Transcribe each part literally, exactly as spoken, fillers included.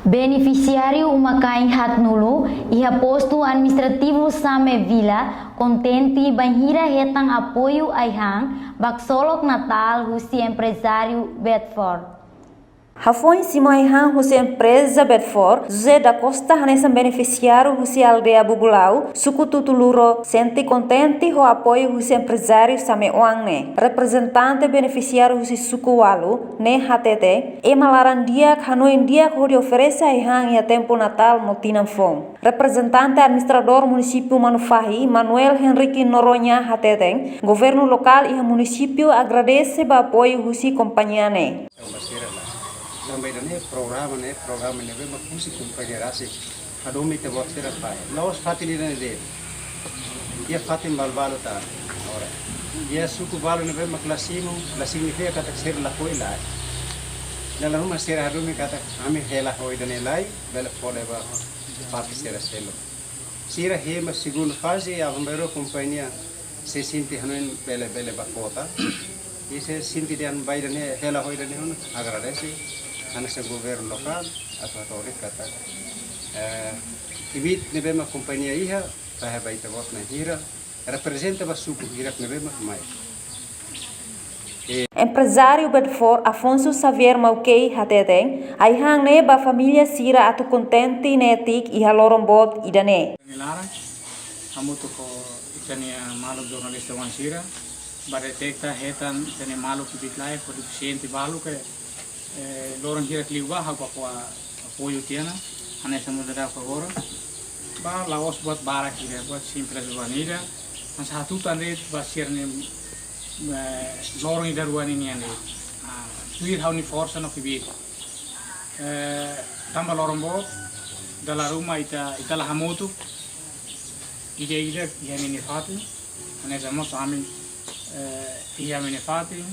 Benefisiáriu uma-kain haatnulu iha postu administrativu Same Vila kontente bainhira hetan apoiu ai-han ba ksolok Natál husi emprezáriu Bedford. Hafoin simu ai-han husi empreza Bedford, José da Costa hanesan benefisiáriu husi aldeia Bubulau, suku Tutuluro, sente kontente ho apoiu husi emprezáriu Same Oan ne'e. Reprezentante benefisiáriu husi suku Walu ne'e hateten, ema laran-di'ak hanoin di'ak hodi oferese ai-han iha tempu Natál no tinan foun. Reprezentante administradór munisípiu Manufahi, Manuel Henrique Noronha hateten, governu lokál iha munisípiu agradese ba apoiu husi kompañia ne'e. Tanba sira la. Tanba ida-ne'e programa ne'e, programa ne'ebé mak husi kompañia rasik hadomi ita-boot sira fahe. La'ós fatin ida-ne'e de'it. Iha fatin balu-balu tan. Ora. Iha suku balu ne'ebé mak la simu, la signifika katak sira lakohi lae. Dala ruma sira hadomi katak ami hela ho ida-ne'e lai, bele fó ba parte sira seluk. Sira hemu segundu faze, aban-bainrua kompañia sei sente hanoin bele, bele ba kota. I sei sente dehan ba ida-ne'e, hela ho ida-ne'e ona, agradese hanesan governu lokál, atu hato'o katak, eh, kbiit ne'ebé mak kompañia iha, fahe ba ita-boot na'in hira, reprezenta ba suku hirak ne'ebé mak mai. Emprezáriu Bedford Afonso Xavier Maukei hateten, ai-han ne'e ba família sira atu kontente netik iha loron boot ida-ne'e. Ita-nia laran, hamutuk ho ita-nia maluk jornalista oan sira, ba deteta hetan ita-nia maluk kbiit-laek ho defisiente balu ke, eh, loron hirak liubá ha'u bá fó apoiu tiha ona, hanesan mós dadauk agora. Ba la'ós buat barak ida, buat simples rua ida. Mas hatutan de'it ba sira-nia, eh, loron ida rua ninian de'it. Ah, tuir ha'u-nia forsa no kbiit. Eh, tanba loron boot, dala ruma ita, ita la hamutuk. Ida-idak iha ninia fatin, hanesan mós ami, eh, iha ami-nia fatin.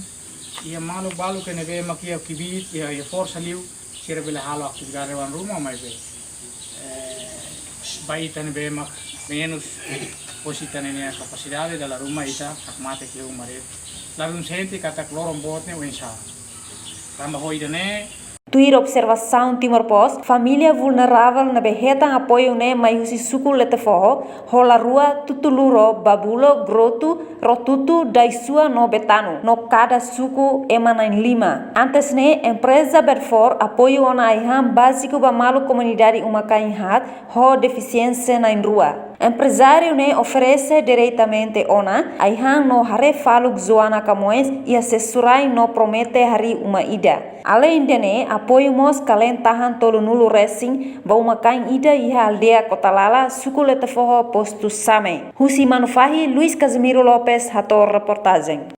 Iha maluk balu ke ne'ebé mak iha kbiit, iha, iha forsa liu, sira bele halo atividade oan ruma, maibé, eh, ba ita ne'ebé mak menus, husi ita-nia kapasidade, dala ruma ita hakmatek iha uma de'it. Ladún sente katak loron boot ne'e oinsá. Tanba ho ida-ne'e. Tuir observasaun Timor Post, família vulneravel ne'ebé hetan apoiu ne'e mai husi suku Letefoho, Holarua, Tutuluro, Babulo, Grotu, Rotutu, Daisua no Betanu, no kada suku ema na'in-lima. Antes ne'e, empreza Bedford apoiu ona ai-han báziku ba maluk komunidade uma-kain haat ho defisiénsia na'in-rua. Emprezáriu ne'e oferese diretamente ona ai-han no haree faluk Joana Camões iha Sesurai no promete harii uma ida. Aleinde ne'e, apoiu mós kalen-tahan tolunulu resin ba uma-kain ida iha aldeia Kotalala, suku Letefoho, postu Same. Husi Manufahi, Luis Casimiro Lopes hato'o reportajen.